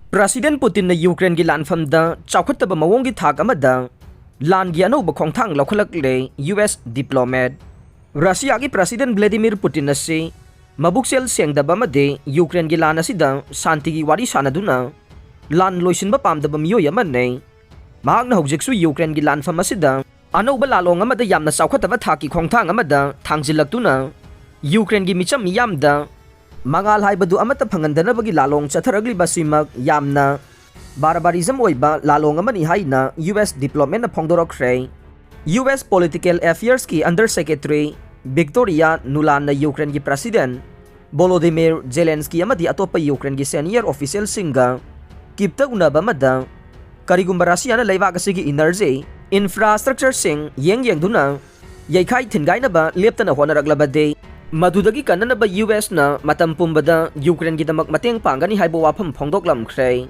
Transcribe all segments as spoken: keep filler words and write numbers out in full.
President Putinꯅ ꯌꯨꯀ꯭ꯔꯦꯟꯒꯤ ꯂꯥꯟꯐꯝꯗ ꯆꯥꯎꯈꯠꯇꯕ ꯃꯑꯣꯡꯒꯤ ꯊꯥꯛ ꯑꯃꯗ ꯂꯥꯟꯒꯤ ꯑꯅꯧꯕ ꯈꯣꯡꯊꯥꯡ ꯂꯧꯈꯠꯂꯛꯂꯦ, ꯌꯨ ꯑꯦꯁ diplomat꯫ ꯔꯁꯤꯌꯥꯒꯤ President Vladimir Putin ꯑꯁꯤ ꯃꯕꯨꯛꯆꯦꯜ ꯁꯦꯡꯗꯕ ꯑꯃꯗꯤ ꯌꯨꯀ꯭ꯔꯦꯟꯒꯤ ꯂꯥꯟ ꯑꯁꯤꯗ ꯁꯥꯟꯇꯤꯒꯤ ꯋꯥꯔꯤ ꯁꯥꯅꯗꯨꯅ ꯂꯥꯟ ꯂꯣꯏꯁꯤꯟꯕ ꯄꯥꯝꯗꯕ ꯃꯤꯑꯣꯏ ꯑꯃꯅꯤ꯫ ꯃꯍꯥꯛꯅ ꯍꯧꯖꯤꯛꯁꯨ ꯌꯨꯀ꯭ꯔꯦꯟꯒꯤ ꯂꯥꯟꯐꯝ ꯑꯁꯤꯗ ꯑꯅꯧꯕ ꯂꯥꯂꯣꯡ ꯑꯃꯗ ꯌꯥꯝꯅ ꯆꯥꯎꯈꯠꯇꯕ ꯊꯥꯛꯀꯤ ꯈꯣꯡꯊꯥꯡ ꯑꯃꯗ ꯊꯥꯡꯖꯤꯜꯂꯛꯇꯨꯅ ꯌꯨꯀ꯭ꯔꯦꯟꯒꯤ ꯃꯤꯆꯝ ꯃꯤꯌꯥꯝꯗ ꯃꯉꯥꯜ ꯍꯥꯏꯕꯗꯨ ꯑꯃꯠꯇ ꯐꯪꯍꯟꯗꯅꯕꯒꯤ ꯂꯥꯂꯣꯡ ꯆꯠꯊꯔꯛꯂꯤꯕꯁꯤꯃꯛ ꯌꯥꯝꯅ barbarism ꯑꯣꯏꯕ ꯂꯥꯂꯣꯡ ꯑꯃꯅꯤ ꯍꯥꯏꯅ ꯌꯨ ꯑꯦꯁ diplomatꯅ ꯐꯣꯡꯗꯣꯔꯛꯈ꯭ꯔꯦ꯫ ꯌꯨ ꯑꯦꯁ Political Affairsꯀꯤ Under Secretary Victoria Nulandꯅ ꯌꯨꯀ꯭ꯔꯦꯟꯒꯤ President Volodymyr Zelensky ꯑꯃꯗꯤ ꯑꯇꯣꯞꯄ ꯌꯨꯀ꯭ꯔꯦꯟꯒꯤ senior officialꯁꯤꯡꯒ ꯀꯤꯞꯇ ꯎꯅꯕ ꯑꯃꯗ, ꯀꯔꯤꯒꯨꯝꯕ ꯔꯁꯤꯌꯥꯅ ꯂꯩꯕꯥꯛ ꯑꯁꯤꯒꯤ energy infrastructureꯁꯤꯡ ꯌꯦꯡ ꯌꯦꯡꯗꯨꯅ ꯌꯩꯈꯥꯏ ꯊꯤꯟꯒꯥꯏꯅꯕ ꯂꯦꯞꯇꯅ ꯍꯣꯠꯅꯔꯛꯂꯕꯗꯤ, ꯃꯗꯨꯗꯒꯤ ꯀꯟꯅꯅꯕ ꯌꯨ ꯑꯦꯁꯅ ꯃꯇꯝ ꯄꯨꯝꯕꯗ ꯌꯨꯀ꯭ꯔꯦꯟꯒꯤꯗꯃꯛ ꯃꯇꯦꯡ ꯄꯥꯡꯒꯅꯤ ꯍꯥꯏꯕ ꯋꯥꯐꯝ ꯐꯣꯡꯗꯣꯛꯂꯝꯈ꯭ꯔꯦ꯫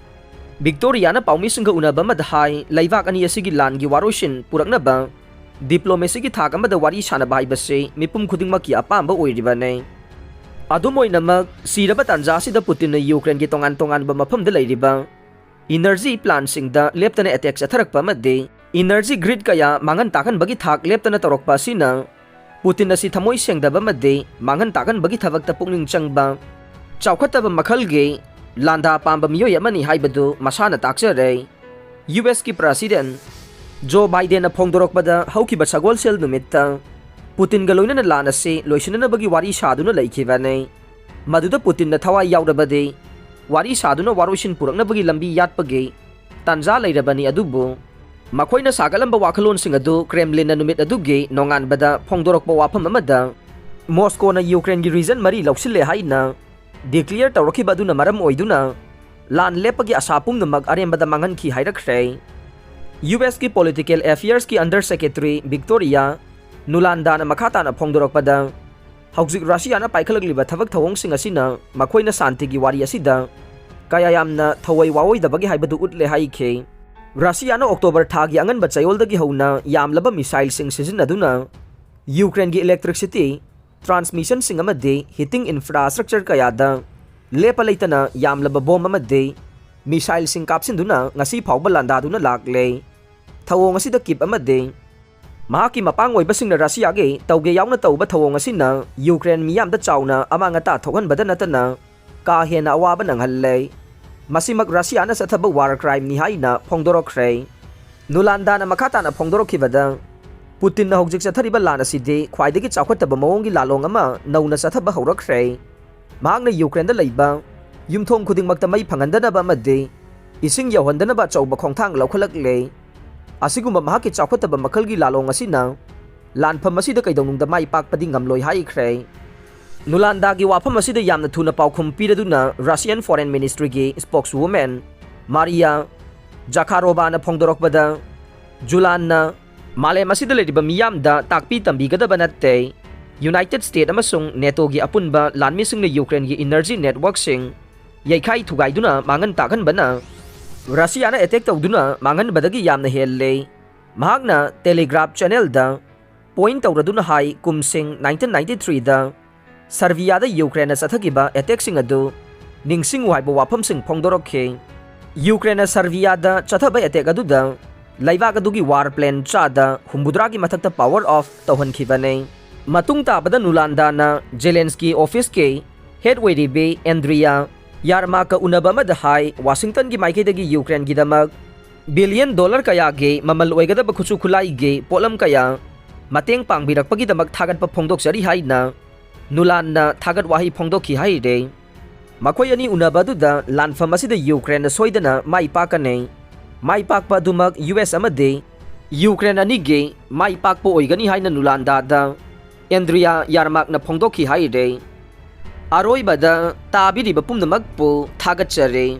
ꯚꯤꯛꯇꯣꯔꯤꯌꯥꯅ ꯄꯥꯎꯃꯤꯁꯤꯡꯒ ꯎꯅꯕ ꯑꯃꯗ ꯍꯥꯏ, ꯂꯩꯕꯥꯛ ꯑꯅꯤ ꯑꯁꯤꯒꯤ ꯂꯥꯟꯒꯤ ꯋꯥꯔꯣꯏꯁꯤꯟ ꯄꯨꯔꯛꯅꯕ diplomacyꯒꯤ ꯊꯥꯛ ꯑꯃꯗ ꯋꯥꯔꯤ ꯁꯥꯅꯕ ꯍꯥꯏꯕꯁꯤ ꯃꯤꯄꯨꯝ ꯈꯨꯗꯤꯡꯃꯛꯀꯤ ꯑꯄꯥꯝꯕ ꯑꯣꯏꯔꯤꯕꯅꯤ꯫ ꯑꯗꯨꯝ ꯑꯣꯏꯅꯃꯛ, ꯁꯤꯔꯕ ꯇꯥꯟꯖꯥ ꯑꯁꯤꯗ ꯄꯨꯇꯤꯟꯅ ꯌꯨꯀ꯭ꯔꯦꯟꯒꯤ ꯇꯣꯉꯥꯟ ꯇꯣꯉꯥꯟꯕ ꯃꯐꯝꯗ ꯂꯩꯔꯤꯕ energy plantꯁꯤꯡꯗ ꯂꯦꯞꯇꯅ attack ꯆꯠꯊꯔꯛꯄ ꯑꯃꯗꯤ energy grid ꯀꯌꯥ ꯃꯥꯡꯍꯟ ꯇꯥꯛꯍꯟꯕꯒꯤ ꯊꯥꯛ ꯂꯦꯞꯇꯅ ꯇꯧꯔꯛꯄ ꯑꯁꯤꯅ ꯄꯨꯇꯤꯟ ꯑꯁꯤ ꯊꯃꯣꯏ ꯁꯦꯡꯗꯕ ꯑꯃꯗꯤ ꯃꯥꯡꯍꯟ ꯇꯥꯛꯍꯟꯕꯒꯤ ꯊꯕꯛꯇ ꯄꯨꯛꯅꯤꯡ ꯆꯪꯕ, ꯆꯥꯎꯈꯠꯇꯕ ꯃꯈꯜꯒꯤ ꯂꯥꯟꯗꯥ ꯄꯥꯝꯕ ꯃꯤꯑꯣꯏ ꯑꯃꯅꯤ ꯍꯥꯏꯕꯗꯨ ꯃꯁꯥꯅ ꯇꯥꯛꯆꯔꯦ꯫ ꯌꯨ ꯑꯦꯁꯀꯤ President ꯖꯣ ꯕꯥꯏꯗꯦꯟꯅ ꯐꯣꯡꯗꯣꯔꯛꯄꯗ, ꯍꯧꯈꯤꯕ ꯁꯒꯣꯜꯁꯦꯜ ꯅꯨꯃꯤꯠꯇ ꯄꯨꯇꯤꯟꯒ ꯂꯣꯏꯅꯅ ꯂꯥꯟ ꯑꯁꯤ ꯂꯣꯏꯁꯤꯟꯅꯅꯕꯒꯤ ꯋꯥꯔꯤ ꯁꯥꯗꯨꯅ ꯂꯩꯈꯤꯕꯅꯤ꯫ ꯃꯗꯨꯗ ꯄꯨꯇꯤꯟꯅ ꯊꯋꯥꯏ ꯌꯥꯎꯔꯕꯗꯤ ꯋꯥꯔꯤ ꯁꯥꯗꯨꯅ ꯋꯥꯔꯣꯏꯁꯤꯟ ꯄꯨꯔꯛꯅꯕꯒꯤ ꯂꯝꯕꯤ ꯌꯥꯠꯄꯒꯤ ꯇꯥꯟꯖꯥ ꯂꯩꯔꯕꯅꯤ, ꯑꯗꯨꯕꯨ ꯃꯈꯣꯏꯅ ꯁꯥꯒꯠꯂꯝꯕ ꯋꯥꯈꯜꯂꯣꯟꯁꯤꯡ ꯑꯗꯨ ꯀ꯭ꯔꯦꯝꯂꯤꯟꯅ ꯅꯨꯃꯤꯠ ꯑꯗꯨꯒꯤ ꯅꯣꯡꯉꯥꯟꯕꯗ ꯐꯣꯡꯗꯣꯔꯛꯄ ꯋꯥꯐꯝ ꯑꯃꯗ, ꯃꯣꯁꯀꯣꯅ ꯌꯨꯀ꯭ꯔꯦꯟꯒꯤ region ꯃꯔꯤ ꯂꯧꯁꯤꯜꯂꯦ ꯍꯥꯏꯅ declare ꯇꯧꯔꯛꯈꯤꯕ ꯑꯗꯨꯅ ꯃꯔꯝ ꯑꯣꯏꯗꯨꯅ ꯂꯥꯟ ꯂꯦꯞꯄꯒꯤ ꯑꯁꯥ ꯄꯨꯝꯅꯃꯛ ꯑꯔꯦꯝꯕꯗ ꯃꯥꯡꯍꯟꯈꯤ ꯍꯥꯏꯔꯛꯈ꯭ꯔꯦ꯫ ꯌꯨ ꯑꯦꯁꯀꯤ Political Affairsꯀꯤ Under Secretary Victoria Nulandꯅ ꯃꯈꯥ ꯇꯥꯅ ꯐꯣꯡꯗꯣꯔꯛꯄꯗ, ꯍꯧꯖꯤꯛ ꯔꯁꯤꯌꯥꯅ ꯄꯥꯏꯈꯠꯂꯛꯂꯤꯕ ꯊꯕꯛ ꯊꯧꯑꯣꯡꯁꯤꯡ ꯑꯁꯤꯅ ꯃꯈꯣꯏꯅ ꯁꯥꯟꯇꯤꯒꯤ ꯋꯥꯔꯤ ꯑꯁꯤꯗ ꯀꯌꯥ ꯌꯥꯝꯅ ꯊꯋꯥꯏ ꯋꯥꯑꯣꯏꯗꯕꯒꯤ ꯍꯥꯏꯕꯗꯨ ꯎꯠꯂꯦ ꯍꯥꯏꯈꯤ꯫ ꯔꯁꯤꯌꯥꯅ ꯑꯣꯛꯇꯣꯕꯔ ꯊꯥꯒꯤ ꯑꯉꯟꯕ ꯆꯌꯣꯜꯗꯒꯤ ꯍꯧꯅ ꯌꯥꯝꯂꯕ missileꯁꯤꯡ ꯁꯤꯖꯤꯟꯅꯗꯨꯅ ꯌꯨꯀ꯭ꯔꯦꯟꯒꯤ electricity transmissionꯁꯤꯡ ꯑꯃꯗꯤ heating infrastructure ꯀꯌꯥꯗ ꯂꯦꯞꯄ ꯂꯩꯇꯅ ꯌꯥꯝꯂꯕ bomb ꯑꯃꯗꯤ ꯃꯤꯁꯥꯏꯜꯁꯤꯡ ꯀꯥꯞꯁꯤꯟꯗꯨꯅ ꯉꯁꯤ ꯐꯥꯎꯕ ꯂꯥꯟꯗꯥꯗꯨꯅ ꯂꯥꯛꯂꯦ꯫ ꯊꯧꯑꯣꯡ ꯑꯁꯤꯗ ꯀꯤꯞ ꯑꯃꯗꯤ ꯃꯍꯥꯛꯀꯤ ꯃꯄꯥꯡ ꯑꯣꯏꯕꯁꯤꯡꯅ ꯔꯁꯤꯌꯥꯒꯤ ꯇꯧꯒꯦ ꯌꯥꯎꯅ ꯇꯧꯕ ꯊꯧꯑꯣꯡ ꯑꯁꯤꯅ ꯌꯨꯀ꯭ꯔꯦꯟ ꯃꯤꯌꯥꯝꯗ ꯆꯥꯎꯅ ꯑꯃꯥꯡ ꯑꯇꯥ ꯊꯣꯛꯍꯟꯕꯗ ꯅꯠꯇꯅ ꯀꯥ ꯍꯦꯟꯅ ꯑꯋꯥꯕ ꯅꯪꯍꯜꯂꯦ꯫ ꯃꯁꯤꯃꯛ ꯔꯁꯤꯌꯥꯅ ꯆꯠꯊꯕ ꯋꯥꯔ ꯀ꯭ꯔꯥꯏꯝꯅꯤ ꯍꯥꯏꯅ ꯐꯣꯡꯗꯣꯔꯛꯈ꯭ꯔꯦ꯫ ꯅꯨꯂꯥꯟꯗꯥꯅ ꯃꯈꯥ ꯇꯥꯅ ꯐꯣꯡꯗꯣꯔꯛꯈꯤꯕꯗ, ꯄꯨꯇꯤꯟꯅ ꯍꯧꯖꯤꯛ ꯆꯠꯊꯔꯤꯕ ꯂꯥꯟ ꯑꯁꯤꯗꯤ ꯈ꯭ꯋꯥꯏꯗꯒꯤ ꯆꯥꯎꯈꯠꯇꯕ ꯃꯑꯣꯡꯒꯤ ꯂꯥꯂꯣꯡ ꯑꯃ ꯅꯧꯅ ꯆꯠꯊꯕ ꯍꯧꯔꯛꯈ꯭ꯔꯦ꯫ ꯃꯍꯥꯛꯅ ꯌꯨꯀ꯭ꯔꯦꯟꯗ ꯂꯩꯕ ꯌꯨꯝꯊꯣꯡ ꯈꯨꯗꯤꯡꯃꯛꯇ ꯃꯩ ꯐꯪꯍꯟꯗꯅꯕ ꯑꯃꯗꯤ ꯏꯁꯤꯡ ꯌꯧꯍꯟꯗꯅꯕ ꯑꯆꯧꯕ ꯈꯣꯡꯊꯥꯡ ꯂꯧꯈꯠꯂꯛꯂꯦ꯫ ꯑꯁꯤꯒꯨꯝꯕ ꯃꯍꯥꯛꯀꯤ ꯆꯥꯎꯈꯠꯇꯕ ꯃꯈꯜꯒꯤ ꯂꯥꯂꯣꯡ ꯑꯁꯤꯅ ꯂꯥꯟꯐꯝ ꯑꯁꯤꯗ ꯀꯩꯗꯧꯅꯨꯡꯗ ꯃꯥꯏ ꯄꯥꯛꯄꯗꯤ ꯉꯝꯂꯣꯏ ꯍꯥꯏꯈ꯭ꯔꯦ꯫ ꯅꯨꯂꯥꯟꯗꯥꯒꯤ ꯋꯥꯐꯝ ꯑꯁꯤꯗ ꯌꯥꯝꯅ ꯊꯨꯅ ꯄꯥꯎꯈꯨꯝ ꯄꯤꯔꯗꯨꯅ Russian Foreign Ministryꯒꯤ spokeswoman Maria Zakharovana ꯐꯣꯡꯗꯣꯔꯛꯄꯗ, ꯖꯨꯂꯥꯟꯅ ꯃꯥꯂꯦꯝ ꯑꯁꯤꯗ ꯂꯩꯔꯤꯕ ꯃꯤꯌꯥꯝꯗ ꯇꯥꯛꯄꯤ ꯇꯝꯕꯤꯒꯗꯕ ꯅꯠꯇꯦ꯫ United States ꯑꯃꯁꯨꯡ NATOꯒꯤ ꯑꯄꯨꯟꯕ ꯂꯥꯟꯃꯤꯁꯤꯡꯅ ꯌꯨꯀ꯭ꯔꯦꯟꯒꯤ energy networkꯁꯤꯡ ꯌꯩꯈꯥꯏ ꯊꯨꯒꯥꯏꯗꯨꯅ ꯃꯥꯡꯍꯟ ꯇꯥꯛꯍꯟꯕꯅ ꯔꯁꯤꯌꯥꯅ attack ꯇꯧꯗꯨꯅ ꯃꯥꯡꯍꯟꯕꯗꯒꯤ ꯌꯥꯝꯅ ꯍꯦꯜꯂꯦ꯫ ꯃꯍꯥꯛꯅ Telegraph channelꯗ point ꯇꯧꯔꯗꯨꯅ ꯍꯥꯏ, ꯀꯨꯝꯁꯤꯡ nineteen ninety-threeꯗ ꯁꯔꯕꯤꯌꯥꯗ ꯌꯨꯀ꯭ꯔꯦꯟꯅ ꯆꯠꯊꯈꯤꯕ attackꯁꯤꯡ ꯑꯗꯨ ꯅꯤꯡꯁꯤꯡꯉꯨ ꯍꯥꯏꯕ ꯋꯥꯐꯝꯁꯤꯡ ꯐꯣꯡꯗꯣꯔꯛꯈꯤ꯫ ꯌꯨꯀ꯭ꯔꯦꯟꯅ ꯁꯔꯕꯤꯌꯥꯗ ꯆꯠꯊꯕ attack ꯑꯗꯨꯗ ꯂꯩꯕꯥꯛ ꯑꯗꯨꯒꯤ war plane ꯆꯥꯗ ꯍꯨꯝꯐꯨꯇꯔꯥꯒꯤ ꯃꯊꯛꯇ power off ꯇꯧꯍꯟꯈꯤꯕꯅꯤ꯫ ꯃꯇꯨꯡ ꯇꯥꯕꯗ ꯅꯨꯂꯥꯟꯗꯥꯅ ꯖꯦꯂꯦꯟꯁꯀꯤ officeꯀꯤ head ꯑꯣꯏꯔꯤꯕꯤ ꯑꯦꯟꯗ꯭ꯔꯤꯌꯥ ꯌꯥꯔꯃꯥꯛꯀ ꯎꯅꯕ ꯑꯃꯗ ꯍꯥꯏ, ꯋꯥꯁꯤꯡꯇꯟꯒꯤ ꯃꯥꯏꯀꯩꯗꯒꯤ ꯌꯨꯀ꯭ꯔꯦꯟꯒꯤꯗꯃꯛ billion dollar ꯀꯌꯥꯒꯤ ꯃꯃꯜ ꯑꯣꯏꯒꯗꯕ ꯈꯨꯠꯁꯨ ꯈꯨꯠꯂꯥꯏꯒꯤ ꯄꯣꯠꯂꯝ ꯀꯌꯥ ꯃꯇꯦꯡ ꯄꯥꯡꯕꯤꯔꯛꯄꯒꯤꯗꯃꯛ ꯊꯥꯒꯠꯄ ꯐꯣꯡꯗꯣꯛꯆꯔꯤ ꯍꯥꯏꯅ ꯅꯨꯂꯥꯟꯅ ꯊꯥꯒꯠ ꯋꯥꯍꯩ ꯐꯣꯡꯗꯣꯛꯈꯤ ꯍꯥꯏꯔꯦ꯫ ꯃꯈꯣꯏ ꯑꯅꯤ ꯎꯅꯕ ꯑꯗꯨꯗ ꯂꯥꯟꯐꯝ ꯑꯁꯤꯗ ꯌꯨꯀ꯭ꯔꯦꯟꯅ ꯁꯣꯏꯗꯅ ꯃꯥꯏ ꯄꯥꯛꯀꯅꯤ꯫ ꯃꯥꯏ ꯄꯥꯛꯄ ꯑꯗꯨꯃꯛ ꯌꯨ ꯑꯦꯁ ꯑꯃꯗꯤ ꯌꯨꯀ꯭ꯔꯦꯟ ꯑꯅꯤꯒꯤ ꯃꯥꯏ ꯄꯥꯛꯄ ꯑꯣꯏꯒꯅꯤ ꯍꯥꯏꯅ ꯅꯨꯂꯥꯟꯗꯥꯗ ꯑꯦꯟꯗ꯭ꯔꯤꯌꯥ ꯌꯥꯔꯃꯥꯛꯅ ꯐꯣꯡꯗꯣꯛꯈꯤ ꯍꯥꯏꯔꯦ꯫ ꯑꯔꯣꯏꯕꯗ ꯇꯥꯕꯤꯔꯤꯕ ꯄꯨꯝꯅꯃꯛꯄꯨ ꯊꯥꯒꯠꯆꯔꯤ꯫